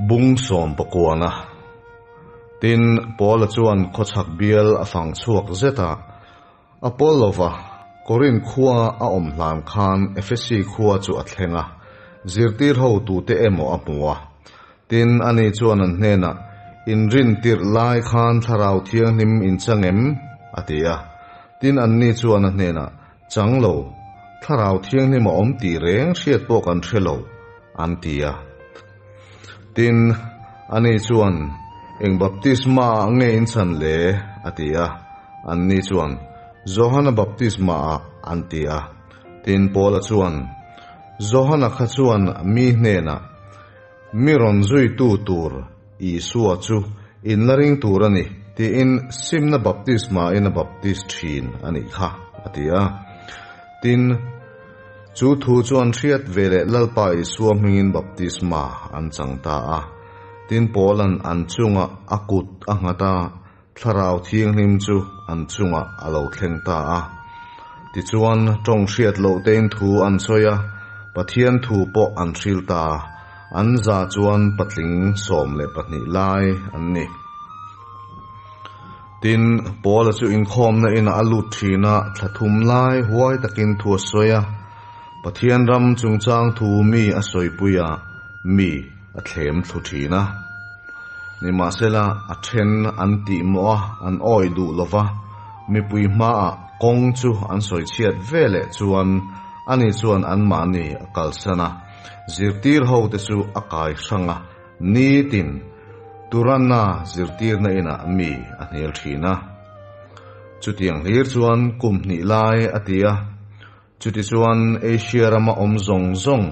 Bung sawmpakuana. Tin, Paula chuan khawchhak bial a fang chhuak zet a. Apollova Korinth khua a awm hlan khan Efesi khua chu a thleng a, zirtir ho tute emaw a hmu a. Tin, ani chuan an hnenah, Inrin tirh lai khan Thlarau Thianghlim in chang em? a ti a. Tin, anni chuan a hnenah, Chang lo, Thlarau Thianghlim a awm tih reng hriat pawh kan hre lo, an ti a. Tin, ani chuan, Eng baptisma ah nge in chhan le? a ti a. Anni chuan, Johana baptisma ah, an ti a. Tin, Paula chuan, Johana kha chuan mi hnenah, Mi rawn zuitu tur Isua chu in la ring tur a ni, tiin simna baptisma in a baptis thin a nih kha, a ti a. Tin, chu thu chu an hriat ve leh Lalpa Isua hmingin baptisma an chang ta a. Tin, Paula'n an chungah a kut a nghat a, Thlarau Thianghlim chu an chungah a lo thleng ta a. Tichuan, tawng hriat loh tein thu an sawi a, Pathian thu pawh an hril ta a, an za chuan patling 12 lai an ni. Tin, Paula chu inkhawmna inah a lut thin a, thla thum lai huai takin thu a sawi a, Pathian ram chungchang thu mi a sawipui a, mi a thlem thlu thin a. Nimahsela, a then an tih mawh a, an awih duh lo va, mipui hmaah kawng chu an sawi chhiat ve leh chuan ani chuan anmahni a kalsan a, zirtir hote chu a kai hrang a, nitin Turanna zirtirna inah mi a hnial thin a. Chutiang hlir chuan kum hnih lai a ti a. Chutichuan, Asia rama awm zawng zawng,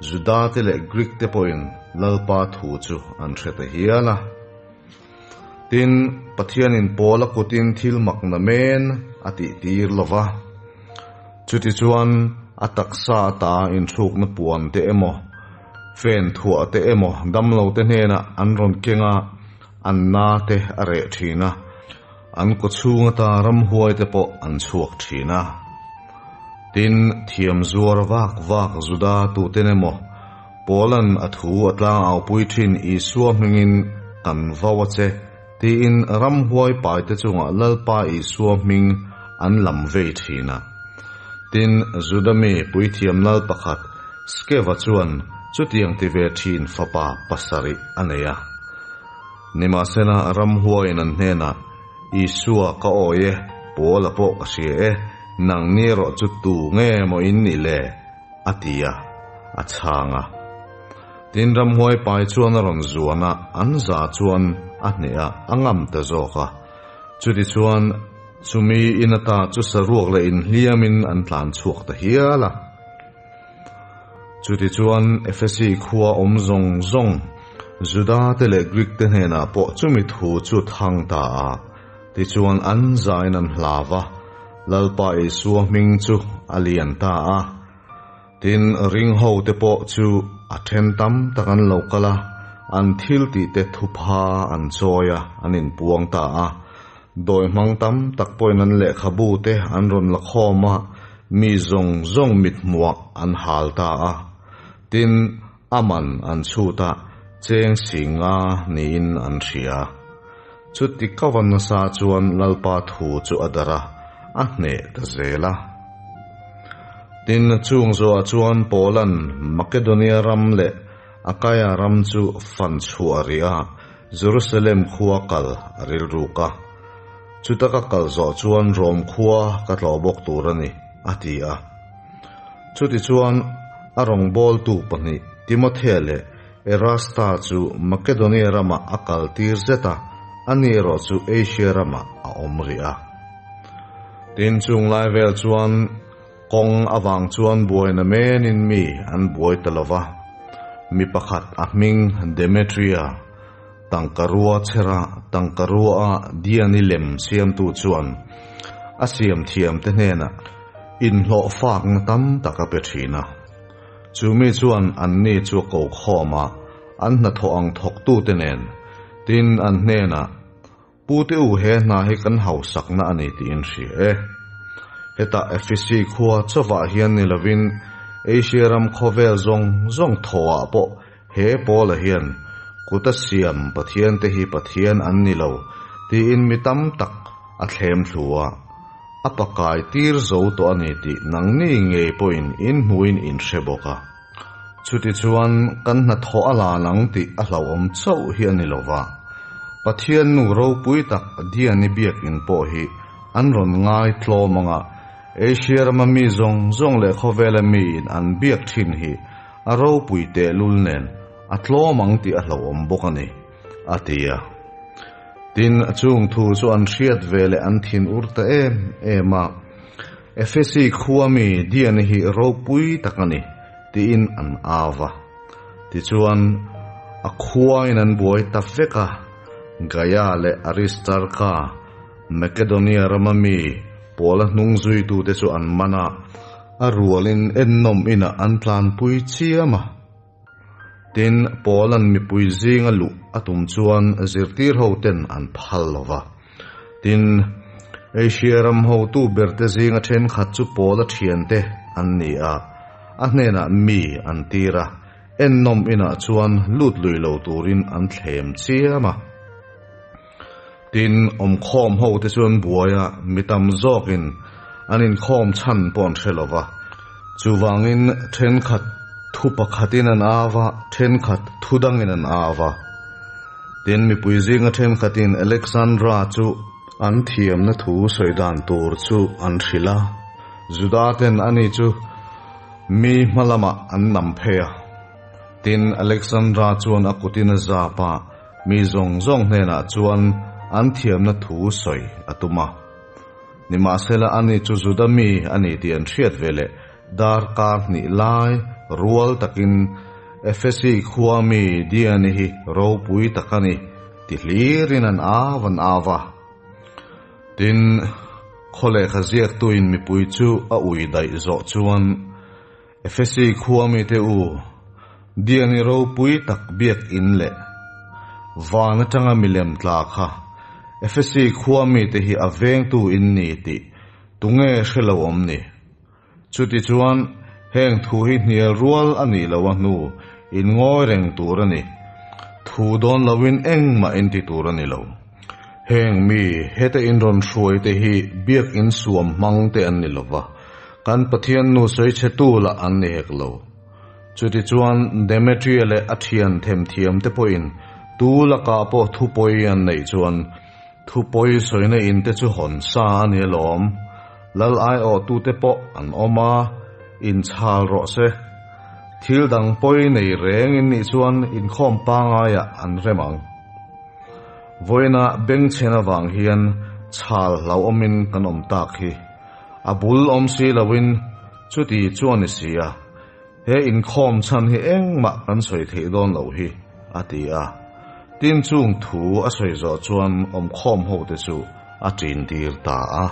Juda-te leh Greek-te pawhin Lalpa thu chu an hre ta hial a. Tin, Pathianin Paula kutin thil mak na men a tihtir lo va. Chutichuan, a taksa ata inthlukna puan te emaw, fen thuah te emaw damlote hnenah an rawn keng a, an na te a reh thin a. An kawchhung ata ramhuaite pawh an chhuak thin a. Tin, thiam zuar vak vak Juda tuten emaw, Paula'n a thu a tlangaupui thin Isua hmingin kan vau a che, tiin ramhuai paite chungah Lalpa Isua hming an lam vei thin a. Tin, Juda mi puithiam lal pakhat Skeva chuan chutiang ti ve thin fapa pasarih a nei a. Nimahsela, ramhuaiin an hnenah, Isua ka awi e, Paula pawh ka hria e, nangni erawh chu tu nge maw in nih le? a ti a, a chhang a. Tin, ramhuai pai chuan a rawn zuan a, an za chuan a hneh a, a ngam ta zawk a. Chutichuan, chumi in ata chu saruak leh inhliamin an tlan chhuak ta hial a. Chutichuan, Efesi khua awm zawng zawng, Juda-te leh Greek-te hnenah pawh chumi thu chu thang ta a. Tichuan, an zain an hlau va, Lalpa Isua hming chu a lian ta a. Tin, ringhote pawh chu a then tam tak an lo kal a, an thiltihte thupha an chawi a, an inpuang ta a. Dawi hmang tam tak pawhin an lehkhabute an rawn la khawm a, mi zawng zawng mithmuah an hal ta a. Tin, a man an chhut a, cheng singa niin an hria. Chuti ka va nasa chuan Lalpa thu chu a darh a, a hneh ta zel a. Tin, chung zawhah chuan Paula'n Makedonia ram leh Akaia ram chu fan chhuah a rih a, Jerusalem khua kal a rilruk a. Chuta ka kal zawh chuan Rom khua ka tlawh bawk tur a ni, a ti a. Chutichuan, a rawngbawltu pahnih Timothea leh Erasta chu Makedonia ramah a kal tir zet a, ani erawh chu Asia ramah a awm rih a. Tin, chung lai vel chuan Kawng avang chuan buaina menin mi an buai ta lo va, mi pakhat a hming Demetria, tangkarua chhera tangkarua a Diani lem siamtu chuan a siam thiamte hnenah inhlawh fakna tam tak a pe thin a. Chu mi chuan anni chu a ko khawm a, an hnathawh ang thawktute nen, tin an hnenah, Pu te u he hna hi kan hausakna a ni tiin hria e. Hetah Efesi khua chawah hian ni lovin Asia ram khawvel zawng zawng thawhah pawh he Paula hian Kuta siam pathiante hi pathian an ni lo, tiin mi tam tak a thlem thlu a, a pakai tir zo tawh a ni tih nangni ngei pawhin in hmuhin in hre bawk a. Chutichuan kan hnathawh a lan ang tih a hlauhawm chauh hi a ni lo va, Pathian nu ropui tak Diani biakinn pawh hi an rawn ngai tlawm ang a, Asia rama mi zawng zawng leh khawvela miin an biak thin hi a ropui tehlul nen a tlawm ang tih a hlauhawm bawk a ni, a ti a. Tin, chung thu chu an hriat ve leh an thin ur ta em em a. Efesi khua mi Diana hi ropui tak a ni, tiin an au va. Tichuan, a khuain an buai ta vek a, Gaia leh Aristarka, Makedonia rama mi Paula hnung zuitute chu an man a, a rualin ennawm inah an tlanpui chiam a. Tin, Paula'n mipui zinga luh a tum chuan zirtir hoten an phal lo va. Tin, Asia ram hotu berte zinga thenkhat chu Paula thiante an ni a, a hnenah mi an tir a, ennawm inah chuan lut lui lo turin an thlem chiam a. Tin, awmkhawm hote chu an buai a, mi tam zawkin an inkhawm chhan pawh an hre lo va. Chuvangin thenkhat thu pakhatin an au a, thenkhat thu dangin an au va. Tin, mipui zinga thenkhatin Alexandra chu an thiamna thu sawi dan tur chu an hrilh a, Juda ten ani chu mi hma lamah an nam phei a. Tin, Alexandra chuan a kutin a zap a, Mi zawng zawng hnenah chuan an thiamna thu sawi a tum a. Nimahsela ani chu Juda mi a ni tih an hriat ve leh darkar hnih lai rual takin Efesi khua mi Diani hi ropui tak a ni ti hlirin an au an au a. Tin, khaw lehkha ziaktuin mipui chu a ui daih zawh chuan Efesi khua mite u, Diani ropui tak biakinn leh van atanga milem tla kha Efesi khua mite hi a vengtu in ni tih tunge hre lo awm ni? Chutichuan, heng thu hi hnial rual a nih loh a hnu in ngawi reng tur a ni. Thu dawn loin engmah in ti tur a ni lo. Heng mi heta in rawn hruai te hi biakinn suam hmang te an ni lova, Kan Pathian nu sawichhetu lah an ni hek lo. Chutichuan Demetria leh a thian themthiam te pawhin tu lakah pawh thupawi an neih chuan thupawi sawina in te chu hawn sa a ni alawm. Lal aiawhtute pawh an awm a, inchhal rawh se. Thil dang pawi nei reng in nih chuan inkhawm pangaiah an rem ang. Vawiina bengchhen avang hian chhal hlauhawmin kan awm tak hi. A bul awm si loin chuti chuan i si a, he inkhawm chhan hi engmah kan sawi theih dawn loh hi, a ti a. Tin chung thu a sawi zawh chuan awmkhawm hote chu a ṭin tir ta a.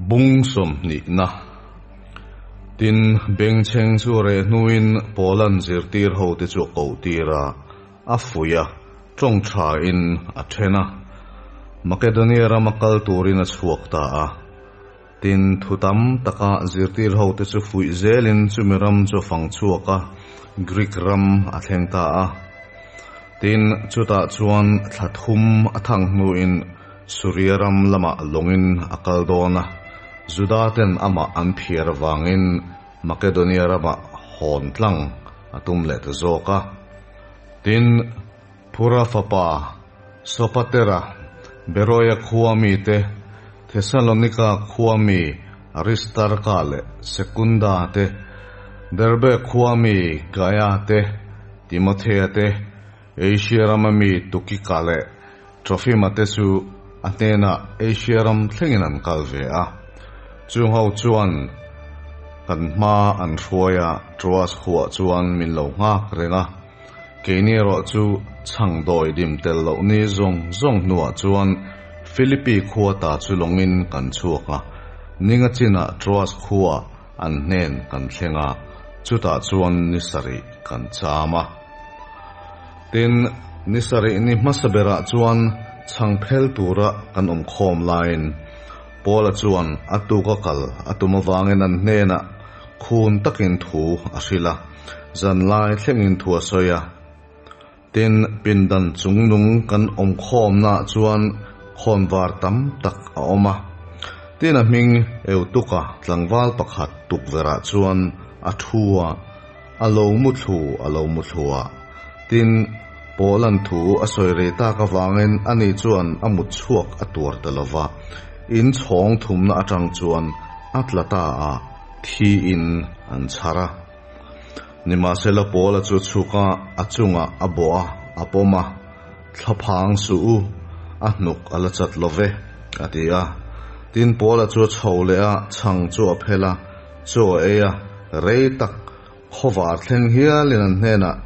Bung sawmhnihna Tin, bengchheng chu reh hnuin Paula'n zirtir hote chu a koh tir a, a fuih a, tawng thain a then a. Makedonia rama kal turin a chhuak ta a. Tin, thu tam taka zirtir hote chu fuih zelin chumi ram chu a fang chhuak a, Greek ram a thleng ta a. Tin, chutah chuan thla thum a thang hnuin Suria ram lamah lawngin a kal dawn a, Juda ten amah an phiar avangin Makedonia ramah hawn tlang a tum leh ta zawk a. Tin, Phura fapa Sopatera, Beroia khua mite, Thesalonika khua mi Aristarka leh Sekunda te, Derbe khua mi Gaia te, Timothea te, Asia rama mi Tukika leh Trofima te chu a hnenah Asia ram thlengin an kal ve a. Chung ho chuan kan hma an hruai a, Troas khuah chuan min lo nghak reng a. Keini erawh chu chhang dawi dim tel loh ni zawng zawng hnuah chuan Philippi khua ta chu lawngin kan chhuak a, ninga chinah Troas khuaah an hnen kan thleng a, chutah chuan ni sarih kan cham a. Tin, ni sarih ni hmasa berah chuan chhang phel tura kan awm khawm laiin Paula chuan a tuka kal a tum avangin an hnenah, Khun takin thu a hril a, zanlai thlengin thu a sawi a. Tin, pindan chungnung kan awmkhawmnaah chuan khawnvar tam tak a awm a. Tin, a hming Eutuka tlangval pakhat tukverhah chuan a thu a, a lo mu thlu a lo mu thlu a. Tin, Paula'n thu a sawi rei tak avangin ani chuan a mut chhuak a tuar ta lo va, in chhawng thumna atang chuan a tla ta a, thiin an chhar a. Nimahsela Paula chu chhuk a, a chungah a bawh a, a pawm a, Thlaphang suh u, a hnuk a la chat lo ve, a ti a. Tin, Paula chu a chho leh a, chhang chu a phel a, chaw a ei a, rei tak khawvar thleng hialin an hnenah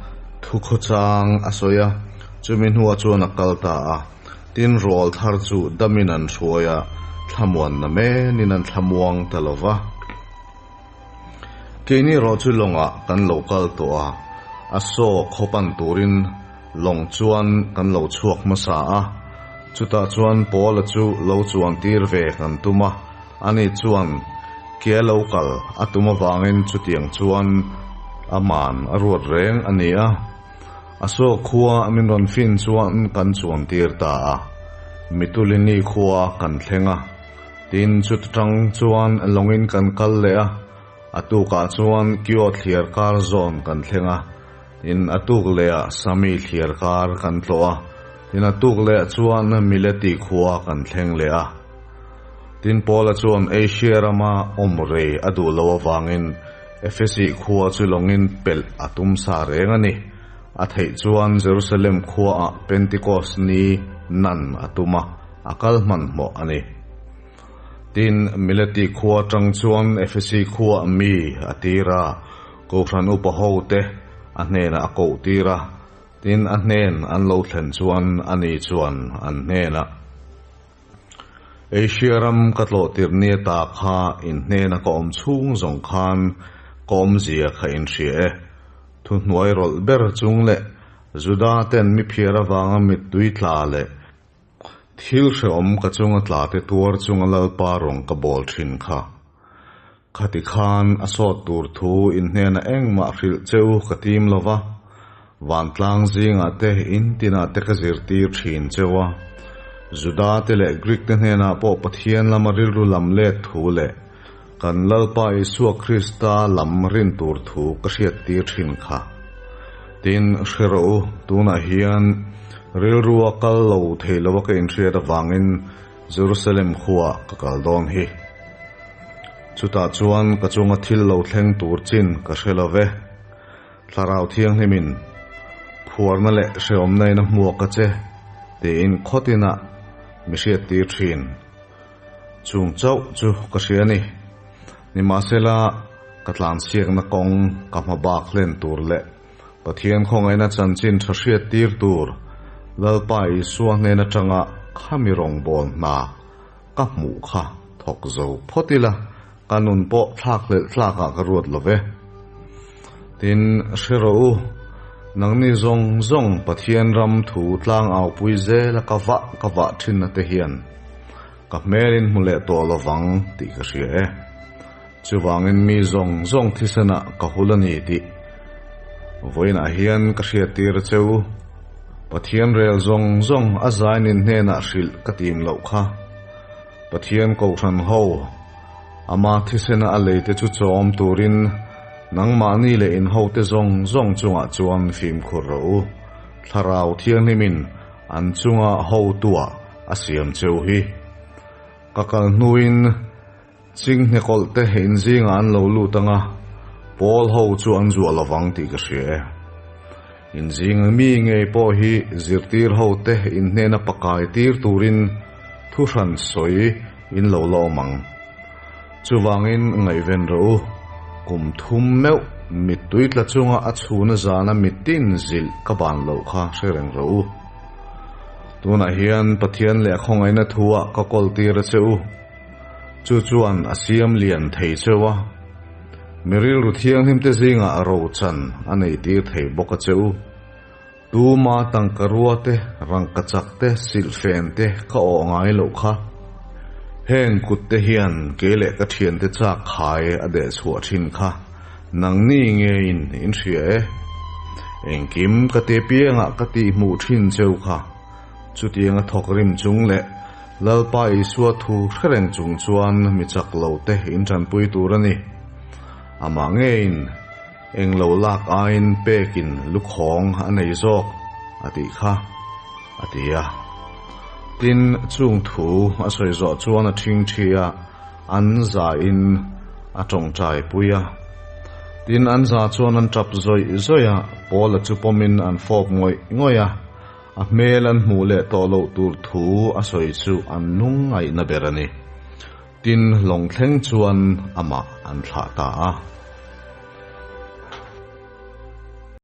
thukhawchang a sawi a, chumi hnuah chuan a kal ta a. Tin, rawl thar chu damin an hruai a, thlamuanna menin an thlamuang ta lo va. Keini erawh chu lawngah kan lo kal tawh a, a saw khaw pan turin lawng chuan kan lo chhuak hmasa a. Chutah chuan Paula chu lo chuan tir ve kan tum a, ani chuan ke lo kal a tum avangin chutiang chuan a man a ruat reng a ni a. A saw khua min rawn fin chuan kan chuan tir ta a, Mitulini khua kan thleng a. Tin, chuta tang chuan lawngin kan kal leh a, a tukah chuan Kio thliar kar zawn kan thleng a, tin, a tuk lehah Sami thliar kar kan tlawh a, tin, a tuk lehah chuan Mileti khua kan thleng leh a. Tin, Paula chuan Asia rama awm rei a duh loh avangin Efesi khua chu lawngin pelh a tum sa reng a ni. A theih chuan Jerusalem khuaah Pentecost ni nan a tum a. A kal hmanhmawh a ni. Tin, Mileti khua atang chuan Efesi khuaah mi a tir a, Kohhran upa hote a hnenah a koh tir a. Tin, a hnen an lo thlen chuan ani chuan an hnenah, Asia ram ka tlawh tirh ni ata kha in hnena ka awm chhung zawng khan ka awmzia kha in hria e. Thuhnuai rawlh ber chung leh Juda ten mi phiar avanga mittui tla leh Thil hrehawm ka chunga tla te tuar chunga Lalpa rawng ka bawl thin kha. Khati khan a sawt tur thu in hnena engmah hrilh che u ka tim lo va, vantlang zingah te in tinah te ka zirtir thin cheu a. Juda te leh Greek te hnenah pawh Pathian lama rilru lam let thu leh kan Lalpa Isua Krista lam rin tur thu ka hriattir thin kha. Tin, hre rawh u, tunah hian rilrua kal lo thei lo a ka inhriat avangin Jerusalem khuaah ka kal dawn hi. Chutah chuan ka chunga thil lo thleng tur chin ka hre lo ve. Thlarau Thianghlimin phuarna leh hrehawmna in a hmuak a che tiin khawtinah mi hriattir thin. Chung chauh chu ka hria a ni. Nimahsela, ka tlanchhiakna kawng ka hma bak hlen tur leh Pathian khawngaihna chanchin tha hriat tir tur Lalpa Isua hnen atanga khami rawngbâwl hna ka hmuh kha thawk zo phawt ila, ka nun pawh thlak hlelh tlakah ka ruat lo ve. Tin, hre rawh u, nangni zawng zawng Pathian ram thu tlangaupui zela ka vah ka vah thinna te hian, Ka hmelin hmu leh tawh lo vang tih ka hria e. Chuvangin mi zawng zawng thisenah ka hul a ni tih vawiinah hian ka hriattir a che u. Pathian rel zawng zawng a zainin hnenah hrilh ka tim loh kha. Pathian kohhran ho, ama thisena a leite chu chawm turin nangmahni leh inhote zawng zawng chungah chuan fimkhur rawh u. Thlarau Thianghlimin an chunga hotuah A siam cheu hi. Ka kal hnuin Chinghne kawlh te inzingah an lo lut ang a, Pawl ho chu an zuah lovang tih ka hria e. Inzing mi ngei pawh hi zirtir ho te inhnena pakai tir turin thu hran sawi in lo la awm ang. Chuvangin ngaihven rawh u, kum thum meuh mittui tla chunga a chhuna zana mitin zilh ka ban loh kha hre reng rawh u. Tunah hian Pathian leh a khawngaihna thuah ka kawl tir a che u. Chu chuan a siam lian thei cheu a, mi rilru thianghlim te zingah rochan a nei tir thei bawk a che u. Tuma tangka rua te, rangka chak te, silhfen te ka awh ngai loh kha. Heng kut te hian kei leh ka thiante chak khai a deh chhuah thin kha. Nangni ngeiin in hria e. Engkim ka ti piangah ka tihhmuh thin cheu kha. Chutianga thawk rim chung leh Lalpa Isua thu hre reng chung chuan mi chak lo te in tanpui tur a ni. Amah ngeiin eng lo lak aiin pekin lukhawng a nei zawk a tih kha, a ti a. Tin, chung thu a sawi zawh chuan a ṭhingṭhi a, an zain a tawngtai pui a. Tin, an za chuan an ṭap zawih zawih a, Paula chu pawmin an fawp ngawih ngawih a. A hmel an hmuh leh tawh loh tur thu a sawi chu an lungngaihna ber a ni. Tin, lawng thleng chuan amah an thlah ta a.